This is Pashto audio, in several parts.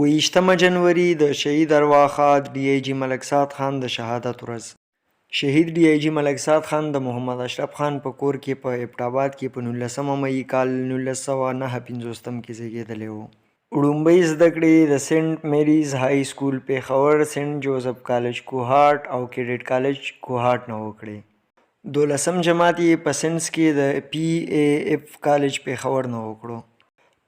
ویشتمه جنوري د شهید ارواښاد ډي آی جي ملک سعد خان د شهادت ورځ. شهید ډي آی جي ملک سعد خان د محمد اشرف خان په کور کې په ایبټ آباد کې په نولسمه مئی کال 1959 کې زیږیدلی و. وړومبۍ زده کړې یې د سینټ میریز های سکول پېښور، سینټ جوزف کالج کوهاټ او کیډټ کالج کوهاټ نه وکړې. دولسم جماعت یې په ساینس کې د پي ای ایف کالج پېښور نه وکړو.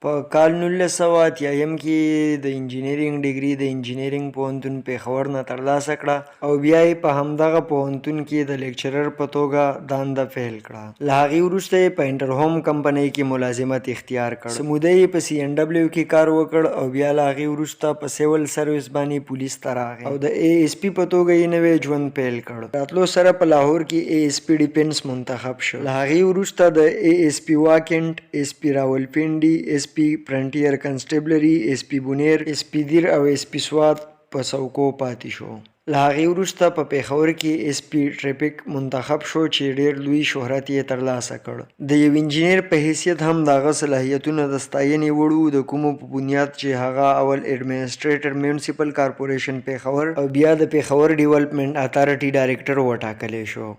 په کال 1980 کې یې د انجینرینګ ډګري د انجینرینګ پوهنتون پېښور نه ترلاسه کړه او بیا یې په همدغه پوهنتون کې د لیکچرر په توګه دنده پیل کړه. له هغې وروسته یې په انټرهوم کمپنۍ کې ملازمت اختیار کړ. څه موده یې په سي این ډبلیو کې کار وکړ او بیا له هغې وروسته په سیول سرویس باندې پولیس ته راغی او د ای ایس پي په توګه یې نوی ژوند پیل کړ. راتلو سره په لاهور کې ای ایس پي ډیفنس منتخب شو. له هغې وروسته د ای ایس پي واکنټ، ایس پي راولپنډي، ایس پي فرنټیر کنسټیبلري، ایس پي بونیر، ایس پي دیر او ایس پي سوات په څوکو پاتې شو. له هغې وروسته په پېښور کې ایس پي ټریفک منتخب شو چې ډېر لوی شهرت یې ترلاسه کړ. د یو انجینر په حیثیت هم د هغه صلاحیتونه د ستاینې وړ وو د کومو په بنیاد چې هغه اول ایډمنسټریټر میونسپل کارپوریشن پېښور او بیا د پېښور ډیولپمنټ اتارټي ډایریکټر وټاکلی شو.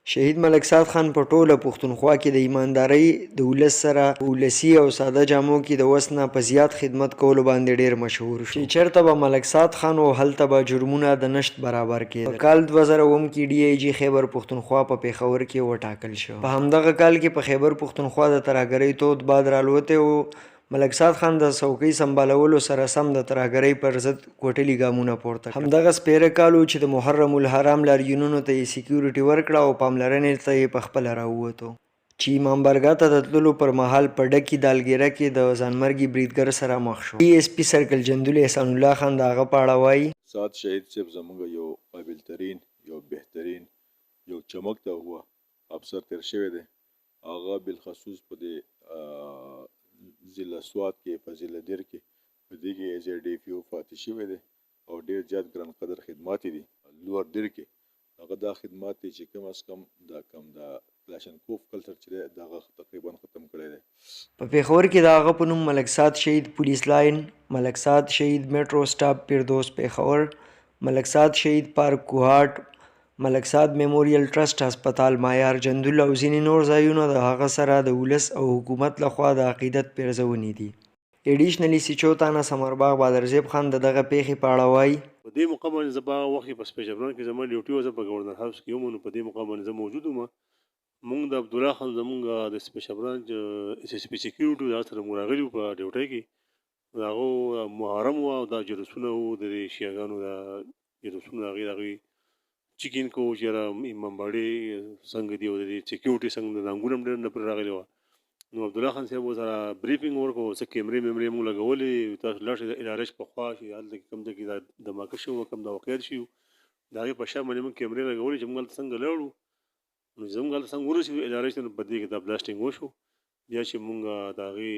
شهید ملک سعد خان په ټوله پښتونخوا کې د ایماندارۍ، د ولس سره په ولسي او ساده جامو کې د وس نه په زیات خدمت کولو باندې ډیر مشهور شو. چې چرته به ملک سعد خان و هلته به جرمونه د نشت برابر کیدل. په کال 2007 کې ډي آی جي خیبر پښتونخوا په پېښور کې وټاکل شو. په همدغه کال کې په خیبر پښتونخوا د ترهګرۍ تود باد رالوتی و. ملک سعد خان د څوکۍ سمبالولو سره سم د ترهګرۍ پر ضد کوټلي ګامونه پورته کړل. همدغه سپېره کال و چې د محرم الحرام لاریونونو ته یې سیکیورټي ورکړه او پاملرنې ته یې په خپله راووتو. چې امام بارګاه ته د تللو پر مهال په ډکي دالګیره کې د ځانمرګي بریدګر سره مخ شو. ډي ایس پي سرکل جندول احسان الله خان د هغه په اړه وايي. سعد شهید صیب زمونږ یو قابل ترین، یو بهترین، یو چمکتا هوا افسر تیر شوی دی. هغه بالخصوص په دې ضلع سوات کې، په ضلع دیر کې، په دې کې ایز ای ډي پي او پاتې شوی دی او ډېر زیات ګران قدر خدمات دي. لوور دیر کې هغه دا خدمات دي چې کم از کم دا کم دا کلاشنکوف کلچر چې دی دغه تقریبا ختم کړی دی. په پېښور کې د هغه په نوم ملک سعد شهید پولیس لاین، ملک سعد شهید میټرو سټاپ پیردوس پېښور، ملک سعد شهید پارک کوهاټ، ملک سعد میموریل ټرسټ هسپتال مایار جندول او ځینې نور ځایونه د هغه سره د ولس او حکومت له خوا د عقیدت پیرزونې دي. ایډیشنل ایس ایچ او تانه ثمرباغ بادرزیب خان د دغه پېښې په اړه وايي. په دې موقع باندې زه په هغه وخت کې په سپیشل برانچ کې زما ډیوټي وه، زه په ګورنر هاوس کې وم، نو په دې موقع باندې زه موجود وم. مونږ د عبدالله خان زمونږ د سپیشل برانچ ایس ایس پي سیکیورټي د هغه سره مونږ راغلي وو په ډیوټۍ کې، د هغو محرم وه او دا جلوسونه وو د دې شیعه ګانو د جلوسونه، هغې د هغوی چیکینګ کوو چې یاره امامباړې څنګه دي او د دې سیکیورټي څنګه ده، ننګونه هم ډېر نه پرې راغلي وه. نو عبدالله خان صاحب ورسره بریفینګ ورکړو، څه کیمرې میمرې موږ لګولې، تاسو لاړ شئ د ال ار ایچ په خوا چې هلته کې کوم ځای کې دا دماکه شوی وه، کوم دا واقعیت شوي، د هغې په شا باندې موږ کیمرې لګولې چې موږ هلته څنګه لاړو. نو چې زموږ هلته څنګه ورسېدو ال ار ایچ ته، نو په دې کې دا بلاسټینګ وشو. بیا چې مونږ د هغې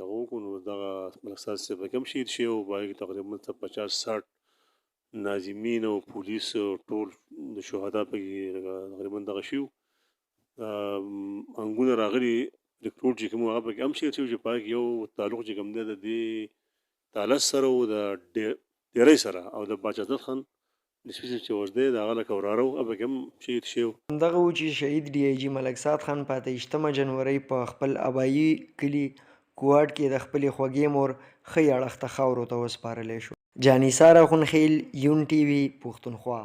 دغه وکړو نو دغه ملک سعد صاحب پکې هم شهید شوی او په هغې کې تقریبا څه 50 60 ناظمین او پولیس ټول د شهدا پکې تقریبا دغه شوي وو. انګونه راغلي ریکروټ چې کوم هغه پکې هم شهید شوي چې په هغې کې یو تعلق چې کوم دی د دې تالس سره و، د ډېرۍ سره او د باچا خان ډي سپي چې اوس دی د هغه لکه وراره و، هغه پکې هم شهید شوی و. همدغه وو چې شهید ډي آی جي ملک سعد خان په 28 جنورۍ په خپل ابايي کلي کوهاټ کې د خپلې خوږې مور ښی اړخ ته خاورو ته وسپارلی شو. جانثار اخونخېل، یون ټي وي، پښتونخوا.